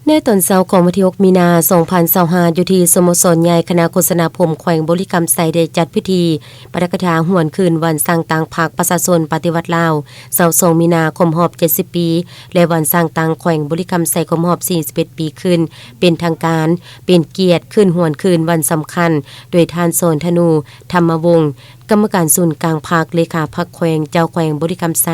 ໃນຕອນເຊົ້າຂອງວັນທີຫົກ ມີນາ ສອງພັນຊາວຫ້າ ຢູ່ທີ່ສະໂມສອນໃຫຍ່ຄະນະໂຄສະນາຄົມແຂວງບໍລິຄຳໄຊ ໄດ້ຈັດພິທີປາຖະກະຖາຫວນຄືນວັນສ້າງຕັ້ງພັກປະຊາຊົນປະຕິວັດລາວ ຊາວສອງ ມີນາ ຄົບຮອບ ເຈັດສິບ ປີ ແລະ ວັນສ້າງຕັ້ງແຂວງບໍລິຄຳໄຊຄົບຮອບ ສີ່ສິບເອັດ ປີຂຶ້ນເປັນທາງການ, ເປັນກຽດຂຶ້ນຫວນຄືນວັນສຳຄັນ ໂດຍທ່ານ ສອນທະນູ ທຳມະວົງ ກຳມະການສູນກາງພັກ, ເລຂາພັກແຂວງ, ເຈົ້າແຂວງບໍລິຄຳໄຊ,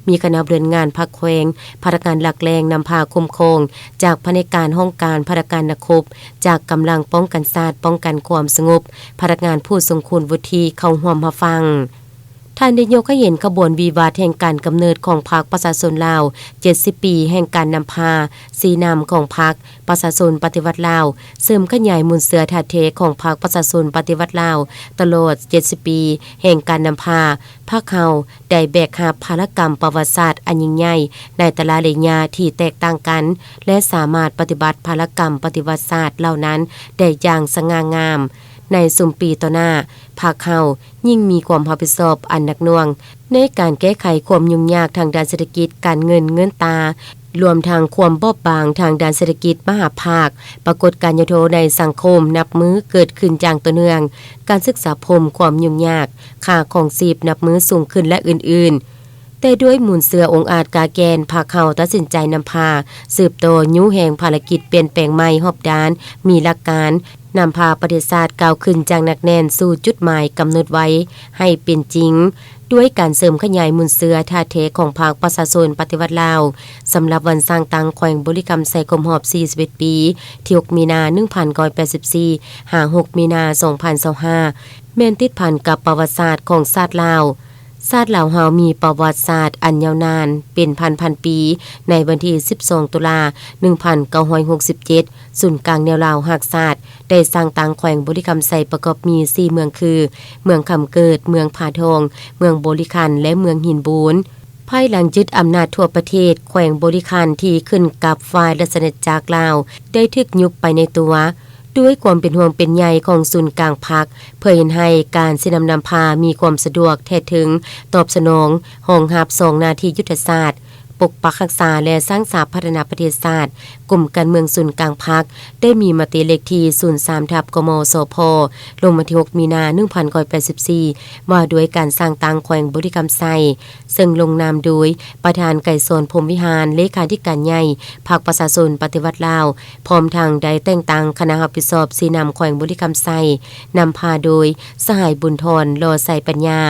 ມີຄະນະບໍລິຫານງານພັກແຂວງ, ພະນັກງານຫຼັກແຫຼ່ງນຳພາຄຸ້ມຄອງຈາກພະແນກການຫ້ອງການພະນັກງານນັກຮົບ, ຈາກກຳລັງປ້ອງກັນຊາດ, ປ້ອງກັນຄວາມສະຫງົບ, ພະນັກງານຜູ້ຊົງຄຸນວຸດທິເຂົ້າຮ່ວມຮັບຟັງ. ທ່ານໄດ້ຍົກໃຫ້ເຫັນຂະບວນວິວັດແຫ່ງການກຳເນີດຂອງພັກປະຊາຊົນລາວ ເຈັດສິບ ປີແຫ່ງການນຳພາ, ຊີ້ນຳຂອງພັກ ປະຊາຊົນປະຕິວັດລາວ, ເສີມຂະຫຍາຍມູນເຊື້ອທາດແທ້ຂອງພັກປະຊາຊົນປະຕິວັດລາວ ຕະຫຼອດ ເຈັດສິບ ປີແຫ່ງການນຳພາ, ພັກເຮົາໄດ້ແບກຮັບພາລະກຳປະຫວັດສາດອັນຍິ່ງໃຫຍ່ໃນແຕ່ລະໄລຍະທີ່ແຕກຕ່າງກັນ ແລະ ສາມາດປະຕິບັດພາລະກຳປະຫວັດສາດເຫຼົ່ານັ້ນໄດ້ຢ່າງສະຫງ່າງາມ. ໃນຊຸມປີຕໍ່ໜ້າ, ພັກເຮົາຍິ່ງມີຄວາມຮັບຜິດຊອບອັນໜັກໜ່ວງ ໃນການແກ້ໄຂຄວາມຫຍຸ້ງຍາກທາງດ້ານເສດຖະກິດ, ການເງິນ, ເງິນຕາ, ລວມທັງຄວາມບອບບາງທາງດ້ານເສດຖະກິດມະຫາພາກ, ປາກົດການຫຍໍ້ທໍ້ໃນສັງຄົມນັບມື້ເກີດຂຶ້ນຢ່າງຕໍ່ເນື່ອງ, ການສຶກສາພົມ, ຄວາມຫຍຸ້ງຍາກ, ຄ່າຄອງຊີບນັບມື້ສູງຂຶ້ນ ແລະ ອື່ນໆ. ແຕ່ດ້ວຍມູນເຊື້ອອົງອາດກ້າແກ່ນ, ພັກເຮົາຕັດສິນໃຈນຳພາສືບຕໍ່ຍູ້ແຮງພາລະກິດປ່ຽນແປງໃໝ່ຮອບດ້ານ, ມີຫຼັກການ, ນຳພາປະເທດຊາດກ້າວຂຶ້ນຢ່າງໜັກແໜ້ນສູ່ຈຸດໝາຍກຳນົດໄວ້ໃຫ້ເປັນຈິງ, ດ້ວຍການເສີມຂະຫຍາຍມູນເຊື້ອທາດແທ້ຂອງພັກປະຊາຊົນປະຕິວັດລາວ ສຳລັບວັນສ້າງຕັ້ງແຂວງບໍລິຄຳໄຊຄົບຮອບ ສີ່ສິບເອັດ ປີ ທີ ຫົກ ມີນາ ໜຶ່ງພັນເກົ້າຮ້ອຍແປດສິບສີ່ ຫາ ຫົກ ມີນາ ສອງພັນຊາວຫ້າ ແມ່ນຕິດພັນກັບປະຫວັດສາດຂອງຊາດລາວ. ຊາດລາວເຮົາມີປະຫວັດສາດອັນຍາວນານເປັນພັນໆປີ. ໃນວັນທີ ສິບສອງ ຕຸລາ ໜຶ່ງພັນເກົ້າຮ້ອຍຫົກສິບເຈັດ ສູນກາງແນວລາວຮັກຊາດ ໄດ້ສ້າງຕັ້ງແຂວງບໍລິຄຳໄຊປະກອບມີ ສີ່ ເມືອງຄື ເມືອງຄຳເກີດ, ເມືອງຜາທອງ, ເມືອງບໍລິຄັນ ແລະ ເມືອງຫີນບູນ. ພາຍຫຼັງຍຶດອຳນາດທົ່ວປະເທດ, ແຂວງບໍລິຄັນທີ່ຂຶ້ນກັບຝ່າຍລາຊະອານາຈັກລາວ ໄດ້ຖືກຍຸບໄປໃນຕົວ. ດ້ວຍຄວາມເປັນຫ່ວງເປັນໃຍຂອງສູນກາງພັກ ເພື່ອເຮັດໃຫ້ການຊີ້ນຳນຳພາມີຄວາມສະດວກ, ແທດເຖິງ, ຕອບສະໜອງ, ຮອງຮັບສອງໜ້າທີ່ຍຸດທະສາດ, ປົກປັກຮັກສາ ແລະ ສ້າງສາພັດທະນາປະເທດຊາດ, ກົມການເມືອງສູນກາງພັກ ໄດ້ມີມະຕິເລກທີ ສູນສາມ ທັບ ກມສພ ລົງວັນທີ ຫົກ ມີນາ ໜຶ່ງພັນເກົ້າຮ້ອຍແປດສິບສີ່ ວ່າດ້ວຍການສ້າງຕັ້ງແຂວງບໍລິຄຳໄຊ, ເຊິ່ງລົງນາມໂດຍປະທານ ໄກສອນ ພົມວິຫານ ເລຂາທິການໃຫຍ່ ພັກປະຊາຊົນປະຕິວັດລາວ, ພ້ອມທັງໄດ້ແຕ່ງຕັ້ງຄະນະຮັບຜິດຊອບຊີ້ນຳແຂວງບໍລິຄຳໄຊ, ນຳພາໂດຍ ສະຫາຍ ບຸນທອນ ຫຼໍ່ໄຊປັນຍາ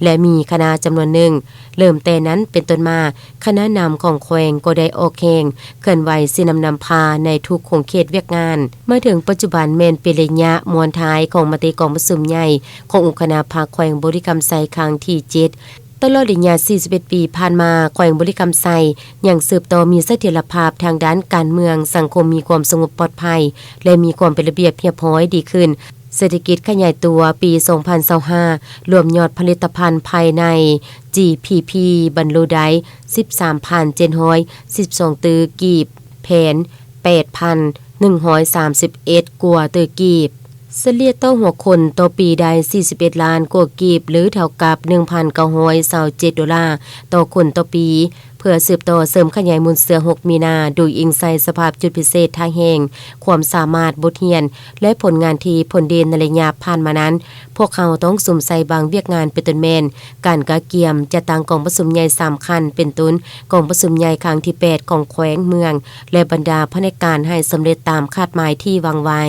ແລະ ມີຄະນະຈຳນວນໜຶ່ງ. ເລີ່ມແຕ່ນັ້ນເປັນຕົ້ນມາ, ຄະນະນຳຂອງແຂວງກໍໄດ້ອອກແຮງເຄື່ອນໄຫວຊີ້ນຳນຳພາໃນທຸກຂົງເຂດວຽກງານ. ມາເຖິງປັດຈຸບັນແມ່ນເປັນໄລຍະມ້ວນທ້າຍຂອງມະຕິກອງປະຊຸມໃຫຍ່ຂອງອົງຄະນະພັກແຂວງບໍລິຄຳໄຊຄັ້ງທີເຈັດ. ຕະຫຼອດໄລຍະ ສີ່ສິບເອັດ ປີຜ່ານມາ, ແຂວງບໍລິຄຳໄຊຍັງສືບຕໍ່ມີສະຖຽນລະພາບທາງດ້ານການເມືອງ, ສັງຄົມມີຄວາມສະຫງົບປອດໄພ ແລະ ມີຄວາມເປັນລະບຽບຮຽບຮ້ອຍດີຂຶ້ນ, ເສດຖະກິດຂະຫຍາຍຕົວ, ປີສອງພັນຊາວຫ້າ ລວມຍອດຜະລິດຕະພັນພາຍໃນ ຈີພີພີ ບັນລຸໄດ້ ສິບສາມພັນເຈັດຮ້ອຍສິບສອງຕື້ກີບ, ແຜນ ແປດພັນໜຶ່ງຮ້ອຍສາມສິບເອັດກວ່າຕື້ກີບ, ສະເລ່ຍຕໍ່ຫົວຄົນຕໍ່ປີໄດ້ ສີ່ສິບເອັດລ້ານກວ່າກີບ ຫຼື ເທົ່າກັບ ໜຶ່ງພັນເກົ້າຮ້ອຍຊາວເຈັດໂດລາຕໍ່ຄົນຕໍ່ປີ. ເພື່ອສືບຕໍ່ເສີມຂະຫຍາຍມູນເຊື້ອ ຫົກ ມີນາ, ໂດຍອີງໃສ່ສະພາບຈຸດພິເສດ, ທ່າແຮງ, ຄວາມສາມາດ, ບົດຮຽນ ແລະ ຜົນງານທີ່ພົ້ນເດັ່ນໃນໄລຍະຜ່ານມານັ້ນ, ພວກເຮົາຕ້ອງສຸມໃສ່ບາງວຽກງານ ເປັນຕົ້ນແມ່ນ ການກະກຽມຈັດຕັ້ງກອງປະຊຸມໃຫຍ່ສຳຄັນ ເປັນຕົ້ນ ກອງປະຊຸມໃຫຍ່ຄັ້ງທີແປດຂອງແຂວງ, ເມືອງ ແລະ ບັນດາພະແນກການໃຫ້ສຳເລັດຕາມຄາດໝາຍທີ່ວາງໄວ້.